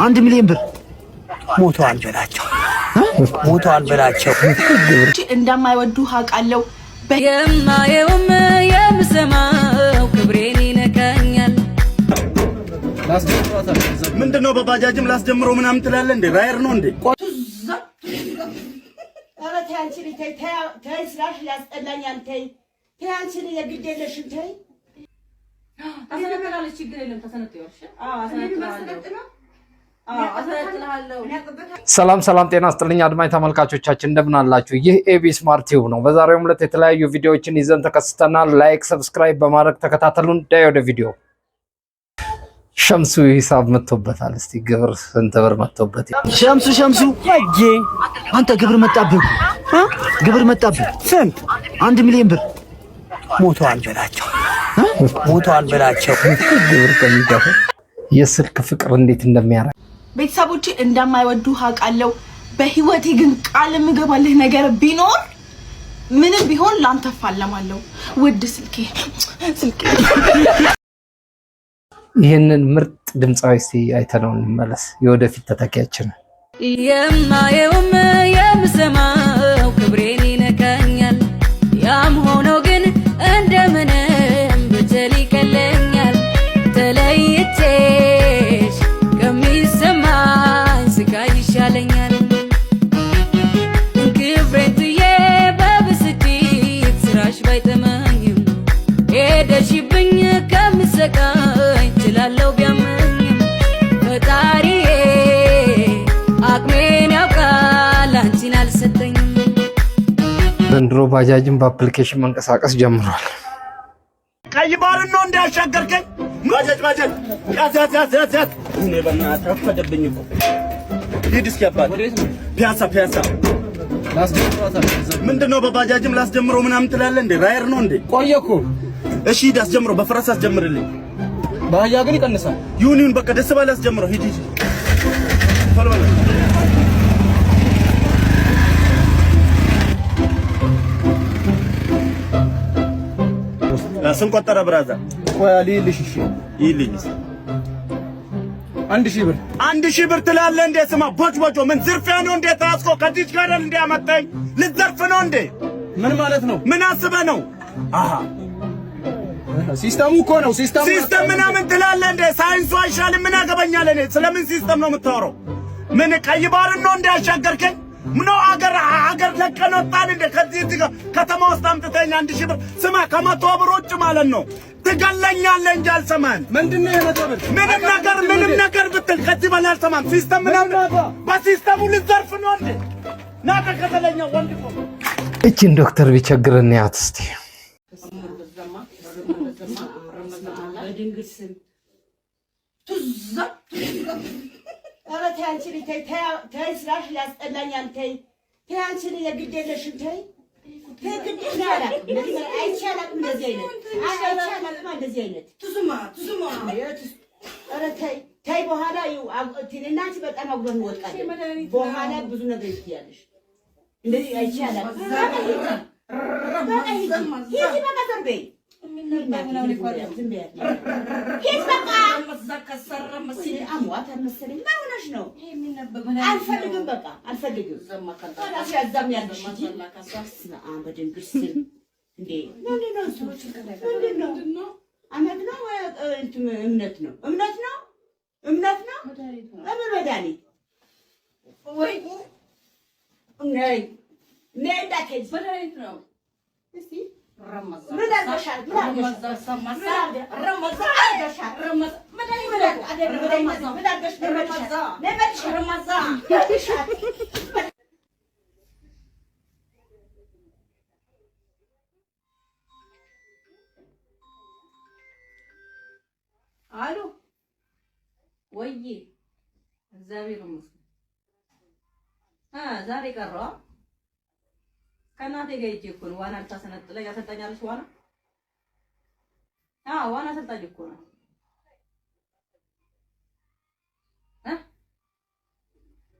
1 ሚሊዮን ብር። ሞተዋል በላቸው፣ ሞተዋል በላቸው። እንደማይወዱ አውቃለሁ። የማየውም የምሰማው ክብሬን ይነካኛል። ምንድን ነው በባጃጅም ላስጀምረው ምናምን ትላለህ እንዴ? ራይር ነው እንዴ? ኧረ ተይ አንቺ ልጅ ተይ፣ ተይ፣ ተይ ስራሽ ያስጠላኛል። ተይ ተይ አንቺ ልጅ የግድ የለሽም ተይ። ታሰነጥላለች፣ ችግር የለም ታሰነጥያለሽ። አዎ አሰነጥልሃለሁ። አዎ አሰነጥልሃለሁ። ሰላም ሰላም፣ ጤና ስጥልኝ አድማጭ ተመልካቾቻችን እንደምን አላችሁ? ይህ ኤቢ ስማርት ቲዩብ ነው። በዛሬውም ዕለት የተለያዩ ቪዲዮዎችን ይዘን ተከስተናል። Like፣ subscribe በማድረግ ተከታተሉን። ዳይ ወደ ቪዲዮ። ሸምሱ ሂሳብ መጥቶበታል። እስቲ ግብር ስንት ብር መጥቶበት? ሸምሱ ሸምሱ፣ ወጄ አንተ ግብር መጣብህ እኮ፣ ግብር መጣብህ። ስንት? 1 ሚሊዮን ብር። ሞተዋል በላቸው፣ ሞተዋል በላቸው። ግብር ከሚከፍል የስልክ ፍቅር እንዴት እንደሚያደርግ። ቤተሰቦቼ እንደማይወዱ አውቃለሁ። በህይወቴ ግን ቃል የምገባልህ ነገር ቢኖር ምንም ቢሆን ላንተ እፋለማለሁ። ውድ ስልኬ ስልኬ። ይህንን ምርጥ ድምፃዊ እስቲ አይተነው እንመለስ። የወደፊት ተተኪያችን። የማየውም የምሰማው ክብሬን ይነካኛል። ያም ሆኖ ግን እንደምንም ብትል ይቀለኛል። ተለይቼሽ ከሚሰማኝ ስቃይ ይሻለኛል። ክብሬን ትዬ በብስጭት ስራሽ ባይጥመኝም ሄደሽብኝ ከምሰቃይ እችላለሁ ቢያመኝም፣ ፈጣሪዬ አቅሜን ያውቃል አንቺን አልሰጠኝም። ዘንድሮ ባጃጅን በ application መንቀሳቀስ ጀምሯል። ቀይ ባህርን ነው እንዲያሻገርከኝ? ባጃጅ ባጃጅ፣ ያዝ ያዝ ያዝ ያዝ ያዝ። እኔ በእናትህ ረፈደብኝ እኮ። ሂድ እስኪ አባት። ፒያሳ ፒያሳ። ምንድን ነው በባጃጅም ላስጀምረው ምናምን ትላለህ እንዴ? ራይር ነው እንዴ? ቆየ እኮ። እሺ ሂድ አስጀምረው፣ በፈረስ አስጀምርልኝ። በአህያ ግን ይቀንሳል። ይሁን ይሁን፣ በቃ ደስ ባለ አስጀምረው። ሂድ ሂድ፣ ቶሎ በል። ስንት ቆጠረ brother? ቆይ ልይልሽ። እሺ። ይልኝ። 1,000 ብር። 1,000 ብር ትላለህ እንዴ? ስማ ቦጭ ቦጮ፣ ምን ዝርፊያ ነው እንዴ? ታስኮ ከዚች ጋር እንዴ ያመጣኝ? ልትዘርፍ ነው እንዴ? ምን ማለት ነው? ምን አስበህ ነው? አሃ። System ኡ እኮ ነው system ኡ። System ምናምን ትላለህ እንዴ? ሳይንሱ አይሻልም? ምን ያገባኛል እኔ? ስለምን system ነው የምታወራው? ምን ቀይ ባህርን ነው እንዴ ያሻገርከኝ? ምነው አገር አገር ለቀን ወጣን እንዴ? ከዚህ እዚህ ጋር ከተማ ውስጥ አምጥተኝ 1,000 ብር። ስማ ከ100 ብር ውጭ ማለት ነው ትገለኛለህ እንጂ አልሰማህም። ምንድን ነው የ100 ብር? ምንም ነገር ምንም ነገር ብትል ከዚህ በላይ አልሰማም። System ምናምን በ system ኡ ልዘርፍ ነው እንዴ? ና ተከተለኛ ወንድ እኮ። እችን ዶክተር ቢቸግረን ያት እስቲ። በድንግል ስም ቱዛ። ኧረ ተይ አንቺ ልጅ ተይ፣ ተይ፣ ተይ ስራሽ ያስጠላኛል። ተይ ተይ አንቺ ልጅ የግድ የለሽም ተይ ተይ ግድ እኔ አላውቅም፣ አይቼ አላውቅም እንደዚህ አይነት፣ አይቼ አላውቅም እንደዚህ አይነት። ቱዙማ ቱዙማ። ኧረ ተይ ተይ፣ በኋላ ይኸው እኔና አንቺ በጣም አጉረን እንወድቃለን። በኋላ ብዙ ነገር ትያለሽ። እንደዚህ አይቼ አላውቅም። በቃ ሂጂ ሂጂ፣ በቃ ዞር በይ። ዝም በያት። ሂድ በቃ። አሟታል መሰለኝ። ምን ሆነሽ ነው? አልፈልግም፣ በቃ አልፈልግም። እራስሽ ያዛም ያለሽ ሂጂ። በስመ አብ በድንግል ስም እንዴ! ምንድን ነው እሱ? ምንድን ነው? አመት ነው እንትን እምነት ነው፣ እምነት ነው፣ እምነት ነው። እምን መድኃኒት ወይ ነይ ነይ እንዳትሄጂ። መድኃኒት ነው። እስቲ ምን አድርገሻል? ምን አድርገሻል? ምን አድርገሻል? ምን አድርገሽ ነው የመልሻል? ነይ መልሻል። መልሻል። አሉ ወይዬ፣ እግዚአብሔር ይመስገን። ዛሬ ቀረዋ። ከእናቴ ጋር ሂጅ እኮ ነው። ዋና ልታሰነጥለኝ አሰልጣኛለች። ዋና፣ አዎ ዋና አሰልጣኝ እኮ ነው። እ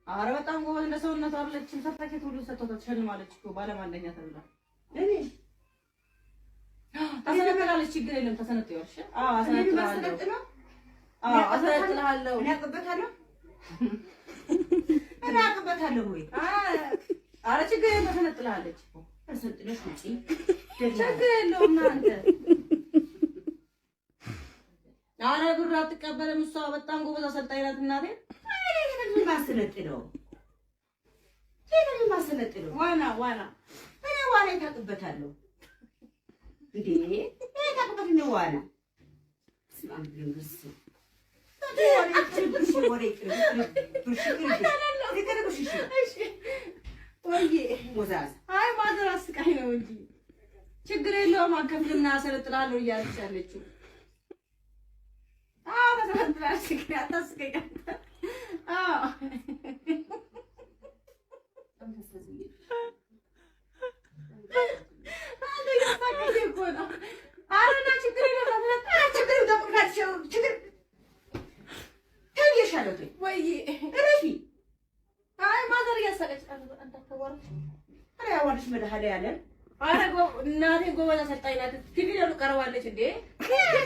ኧረ በጣም ጎበዝ፣ እንደ ሰውነቷ አይደለችም። ሰርተፊኬት ሁሉ ሰጥቷታል፣ ተሸልማለች እኮ ባለም አንደኛ ተብላ። እኔ ታሰነጥላለች፣ ችግር የለም ታሰነጥያለሽ። አዎ አሰነጥልሃለሁ። አዎ አሰነጥልሃለሁ። እኔ አውቅበታለሁ። አውቅበታለሁ ወይ? ኧረ ችግር የለም ተሰነጥላለች። ተሰንጥለሽ ውጪ። ችግር የለውም ና አንተ። ኧረ ብር አትቀበልም እሷ በጣም ጎበዝ አሰልጣኝ ናት እናቴ። እኔ ማሰለጥነው የት ማሰለጥነው? ዋና ዋና እኔ ዋና የታውቅበታለሁ እንዴ? እኔ የታውቅበት እኔ ዋና ስማ ብልንግስ አይ mother አስቃኝ ነው እንጂ ችግር የለውም አከፍልና አሰለጥላለሁ እያለች ያለችው። አዎ ተሰለጥላለች። ግን አታስቀኝ። አዎ አንተ እያሳቀኝ እኮ ነው። ኧረ ና ችግር የለውም ችግር ችግር ተብዬሻለሁ። ወይዬ እረፊ። አይ mother እያሳቀች አንተ አታዋራሽ። ኧረ ያዋርሽ መድኃኒዓለም። ኧረ እናቴ ጎበዝ አሰልጣኝ ናት። ቲቪ ላይ ሁሉ ቀርባለች እንዴ።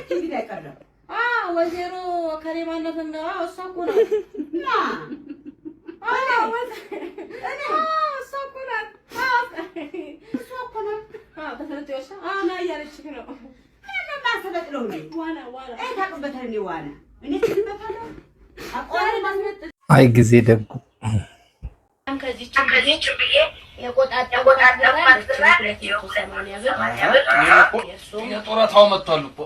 ቲቪ ላይ ቀረብ አዎ ወይዘሮ ከሬ ማናት? አዎ እሷ እኮ ናት። ማ አዎ እሷ እኮ ናት። አዎ እሷ እኮ ናት። አዎ ተሰለጥዮሽ። አዎ ና እያለችህ ነው። እኔ ማሰለጥነው እኔ ዋና ዋና እኔ ታውቅበታለሁ። እኔ ዋና እኔ ትችልበታለሁ። አቋራጭ አይ ጊዜ ደጉ ከዚህች ብዬ የቆጣጠርኳት ብር አለች 180 ብር። የጡረታው መጥቷል እኮ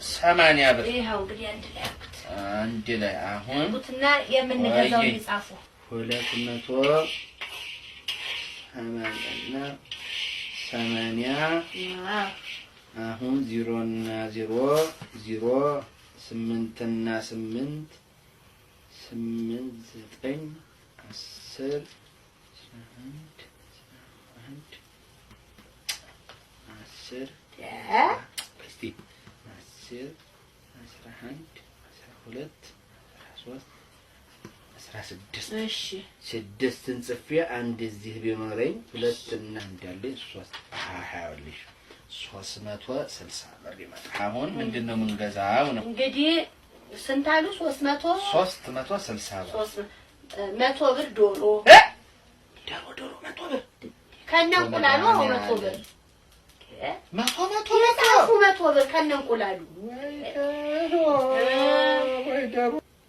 80 ብር። ይኸው እንግዲህ አንድ ላይ አልኩት አንድ ላይ አሁን እና የምንገዛው ይጻፉ 280 አሁን 0 እና 0 0 8 እና 8 8 9 10 11 11 10 እስቲ 10 11 12 13 16 እሺ ስድስትን ጽፌ አንድ እዚህ ቢኖረኝ ሁለት እና አንድ አለኝ ሶስት ይኸውልሽ 360 ብር ይመጣል። አሁን ምንድን ነው የምንገዛው ነው? እንግዲህ ስንት አሉ? 300 360 ብር 100 ብር ዶሮ ዶሮ ዶሮ 100 ብር ከነ እንቁላሉ 100 ብር መቶ መቶ መቶ 100 ብር ከነ እንቁላሉ።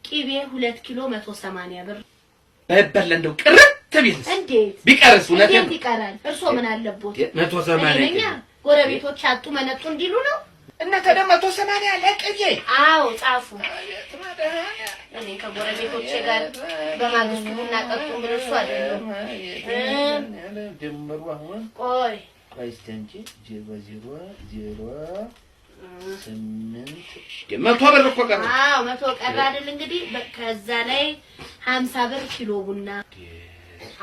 ቂቤ 2 ኪሎ 180 ብር። ባይበላ እንደው ቅርት ቢልስ እንዴት ቢቀርስ? እውነቴን እንዴት ይቀራል? እርሶ ምን አለቦት? 180 ጎረቤቶች አጡ መነጡ እንዲሉ ነው። እና ታዲያ 180 ለቅቤ? አዎ ጻፉ። እኔ ከጎረቤቶቼ ጋር በማግስቱ ቡና ጠጡ ምን እርሶ አይደለም። ድምሩ አሁን ቆይ ቆይ እስኪ አንቺ 0 0 0 8 100 ብር እኮ ቀረ። አዎ 100 ቀረ አይደል? እንግዲህ ከዛ ላይ 50 ብር ኪሎ ቡና።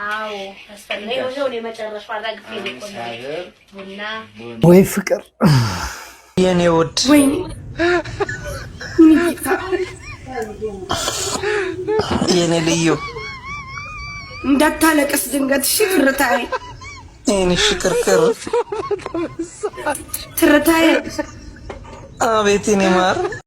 አዎ ተስፈነ ይኸው ነው የመጨረሻው። አራግፌ ነው ቡና ወይ ፍቅር የኔ ውድ የኔ ልዩ እንዳታለቅስ ድንገት። እሺ ትርታዬ፣ የኔ ሽክርክር ትርታዬ፣ አቤት የኔ ማር።